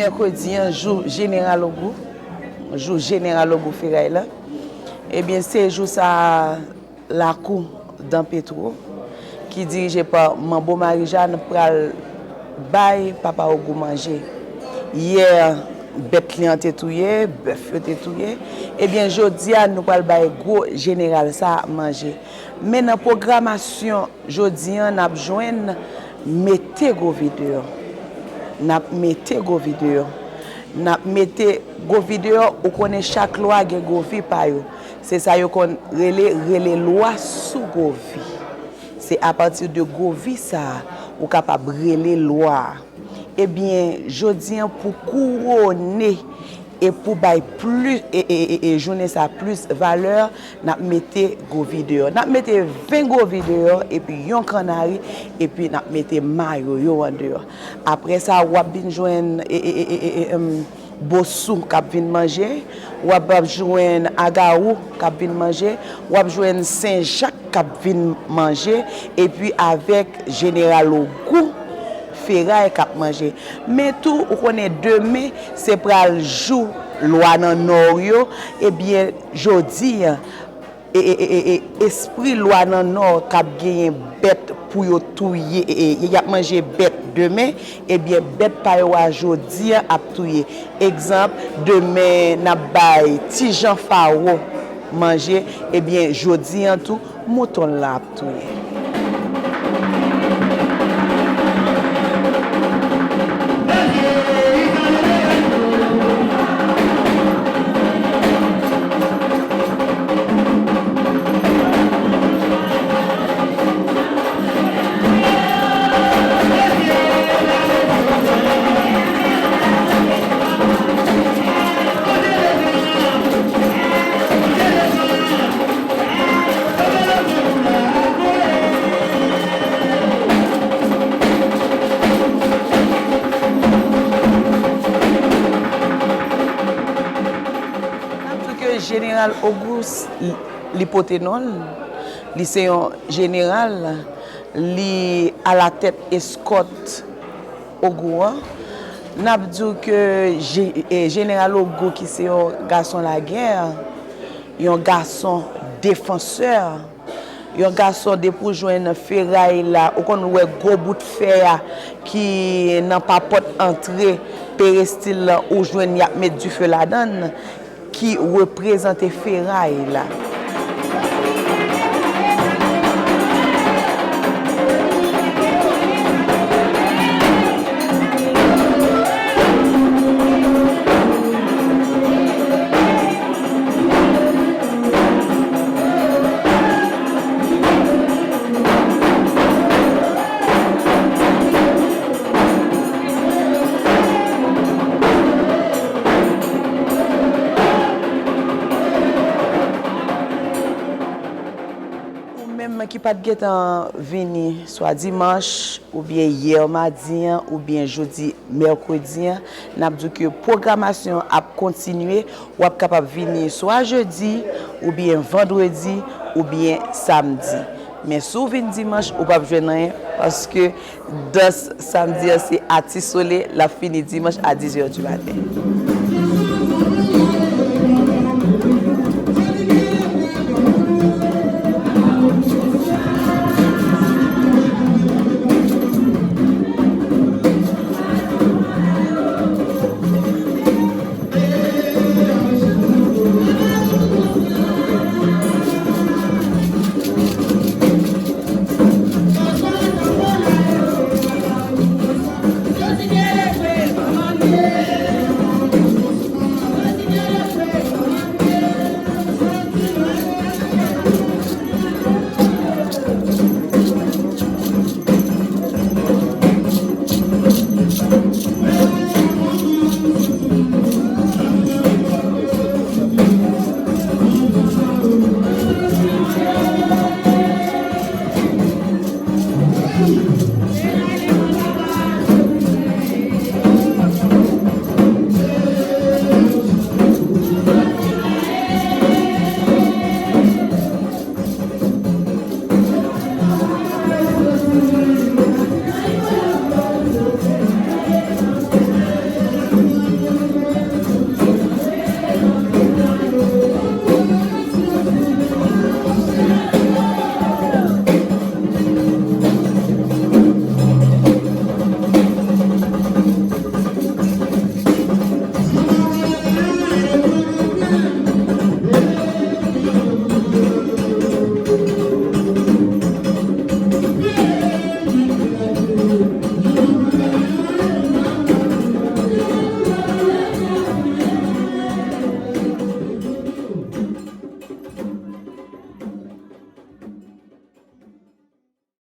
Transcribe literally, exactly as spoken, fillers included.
Mèkredi an, jou Jeneral Ogou, jou Jeneral Ogou Feray la. Ebyen, se jou sa a, lakou Dan Petro, ki dirije pa Manbo Marijàn, pral bay Papa Ogou manje. Yè, bèt li an te touye, bèf yo te touye. Ebyen, jodi a, nou pral bay gwo jeneral sa a manje. Men nan pwogramasyon jodi a, n ap jwenn mete govi deyò. N ap mete govi deyò. N ap mete govi deyò, ou konnen chak lwa gen govi pa yo. Se sa yo konn rele, rele lwa sou govi. Se apati de govi sa a, ou kapab rele lwa a. Ebyen, jodi a, pou kouwone e pou bay plis, e, e, e, e jounen sa plis valè, n ap mete govi deyò. N ap mete ven govi deyò, epi yon kannari, epi n ap mete mayo yo an deyò. Apre sa, w ap vin jwenn, e, e, e, e, e, em, Bosou k ap vin manje, w ap, ap jwenn Agawou k ap vin manje, w ap jwenn Senjak k ap vin manje, epi avèk Jeneral Ogou Feray k ap manje. Men tou, ou konnen demen, se pral jou lwa nan Nò yo, ebyen, jodi a, e, e, e, e, e, espri lwa nan Nò k ap genyen bèt pou yo touye, e, e, y ap manje bèt demen, ebyen, bèt pa yo a jodi a ap touye. Egzanp, demen n ap bay Ti Jan Fawo manje, ebyen, jodi a tou, mouton l la ap touye. N ap di w ke Jeneral Ogou, li pote non l, li se yon jeneral, li alatèt eskòt Ogou an. N ap di w ke Je-, e, Jeneral Ogou, ki se yon gason lagè, yon gason defansè, yon gason depi w jwenn feray la, ou konn wè gwo bout fè a ki nan papòt antre perestil lan, ou jwenn y ap met dife ladan l, ki reprezante feray la. Ou menm ki pa t gentan vini swa dimanch, oubyen yè madi an, oubyen jodi mèkredi an, n ap di w ke pwogramasyon an ap kontinye. W ap kapab vini swa jedi, oubyen vandredi, oubyen samdi. Men si w vin dimanch, ou p ap jwenn anyen, paske dans samdi an se Ati Sole, l ap fini dimanch a diz heures du matin.